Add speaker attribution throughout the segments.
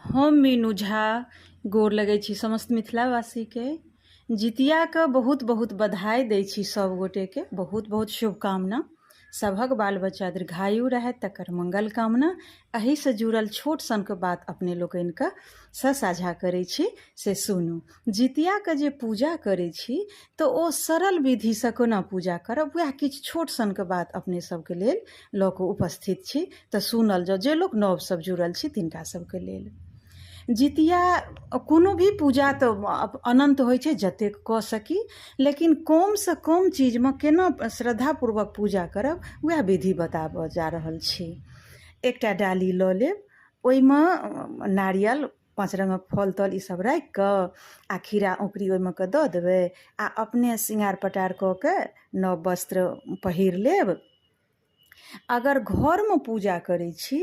Speaker 1: हम मीनू झा गोर लगै छी समस्त मिथिलावासीके। जितियाके बहुत बहुत बधाई दै छी सब गोटेके, बहुत बहुत शुभकामना। सभक बाल बच्चा दीर्घायु रहए तकर मंगल कामना। एहिसँ जुड़ल छोट सनके बात अपने लोकनिके सँ साझा करै छी, से सुनू। जितियाके जे पूजा करै छी तऽ ओ सरल विधिसँ कोना पूजा करब, वएह किछु छोट सनके बात अपने सबके लेल लऽ कऽ उपस्थित छी, तऽ सुनल जाउ जे लोक नव सब जुड़ल छी तिनका सबके लेल। जितिया कोनो भी पूजा तऽ अनन्त होइ छै, जतेक कऽ सकी, लेकिन कमसँ कम चीजमे केना श्रद्धापूर्वक पूजा करब, वएह विधि बताबऽ जा रहल छी। एकटा डाली लऽ लेब, ओहिमे नारियल, पाँच रङ्गक फल तल ईसब राखिकऽ आओर खीरा औङ्कुरी ओहिमे कऽ दऽ देबै आओर अपने शृङ्गार पटार कऽ के नव वस्त्र पहिर लेब। अगर घरमे पूजा करै छी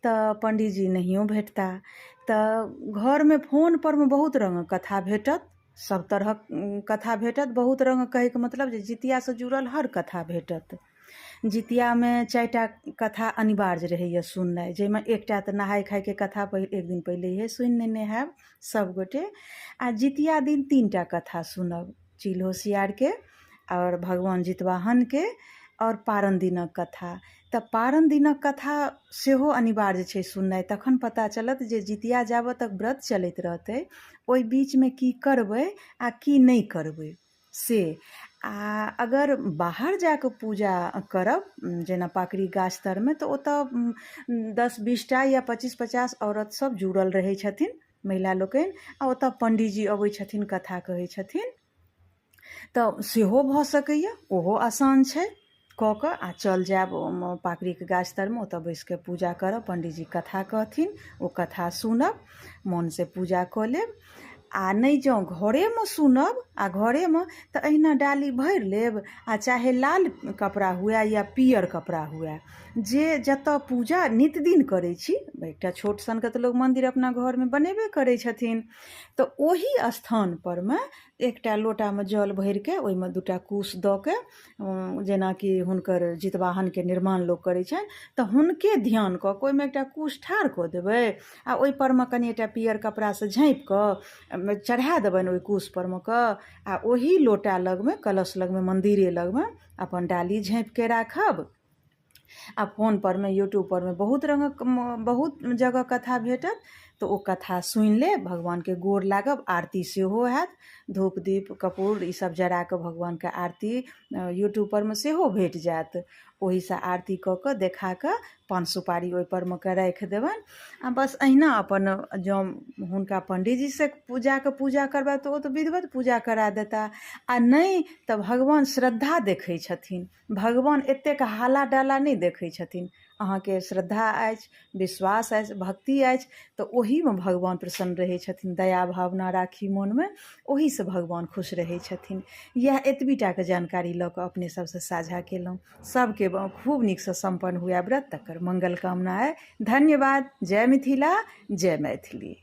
Speaker 1: तऽ पण्डीजी नहियो भेटता, तऽ घरमे फोनपर मे बहुत रङ्गक कथा भेटत, सब तरहक कथा भेटत। बहुत रङ्गक कहैके मतलब जे जितियासँ जुड़ल हर कथा भेटत। जितियामे चारिटा कथा अनिवार्य रहैए सुननाइ, जाहिमे एकटा तऽ नहाय खायके कथा एक दिन पहिलहे सुनि नेने हैब सबगोटे। आ जितिया दिन 3टा कथा सुनब, चील होशियारके आओर भगवान जितवाहनके आओर पारन दिनक कथा। तऽ पारन दिनक कथा सेहो अनिवार्य छै सुननाइ, तखन पता चलत जे जितिया जाबऽ तक व्रत चलैत रहतै ओहि बीचमे की करबै आ की नहि करबै से। आ अगर बाहर जाकऽ पूजा करब, जेना पाकड़ि गाछ तरमे, तऽ ओतऽ 10-20टा या 25-50 औरत सब जुड़ल रहै छथिन, महिला लोकनि, आ ओतऽ पंडीजी अबै छथिन, कथा कहै छथिन, तऽ सेहो भऽ सकैए, ओहो आसान छै। कऽ कऽ आ चल जायब पाकड़िके गाछ तरमे, ओतऽ बैसिके पूजा करब, पंडीजी कथा कहथिन, ओ कथा सुनब, मोनसँ पूजा कऽ लेब। आ नहि जँ घरेमे सुनब आ घरेमे तऽ अहिना डाली भरि लेब, आ चाहे लाल कपड़ा हुए या पियर कपड़ा हुए, जे जतऽ पूजा नित दिन करै छी, एकटा छोट सनके तऽ लोक मन्दिर अपना घरमे बनेबे करै छथिन, तऽ ओहि स्थान परमे एकटा लोटामे जल भरिके ओहिमे 2टा कुश दऽ के, जेनाकि हुनकर जितवाहनके निर्माण लोक करै छनि, तऽ हुनके ध्यान कऽ कऽ ओहिमे एकटा कुश ठाढ़ कऽ देबै आ ओहि परमे कनि एकटा पियर कपड़ासँ झाँपि कऽ चढ़ा देबनि ओहि कुश परमे कऽ, आ ओहि लोटा लगमे, कलश लगमे, मन्दिरे लगमे अपन डाली झाँपिके राखब। आ फोन परमे, यूट्यूब परमे बहुत रङ्गक बहुत जगह कथा भेटत, तऽ ओ कथा सुनि लेब, भगवानके गोर लागब, आरती सेहो हैत, धूप दीप कपूर ईसब जराकऽ भगवानके आरती यूट्यूब परमे सेहो भेट जायत। ओहिसँ आरती कऽ कऽ देखा कऽ पान सुपारी ओहि परमे कऽ राखि देबनि आ बस अहिना अपन जँ हुनका पंडीजीसँ पूजाके पूजा करबायब तऽ ओ तऽ विधिवत पूजा करा देता, आ नहि तऽ भगवान श्रद्धा देखै छथिन, भगवान एतेक हाला डाला नहि देखै छथिन। अहाँके श्रद्धा अछि, विश्वास अछि, भक्ति अछि, तऽ ओहीमे भगवान प्रसन्न रहै छथिन। दया भावना राखी मोनमे, ओहीसँ भगवान खुश रहै छथिन। इएह एतबी टाके जानकारी लऽ कऽ अपने सबसँ साझा केलहुँ। सबके खूब नीकसँ सम्पन्न हुए व्रत, तकर मंगल कामना अइ। धन्यवाद। जय मिथिला, जय मैथिली।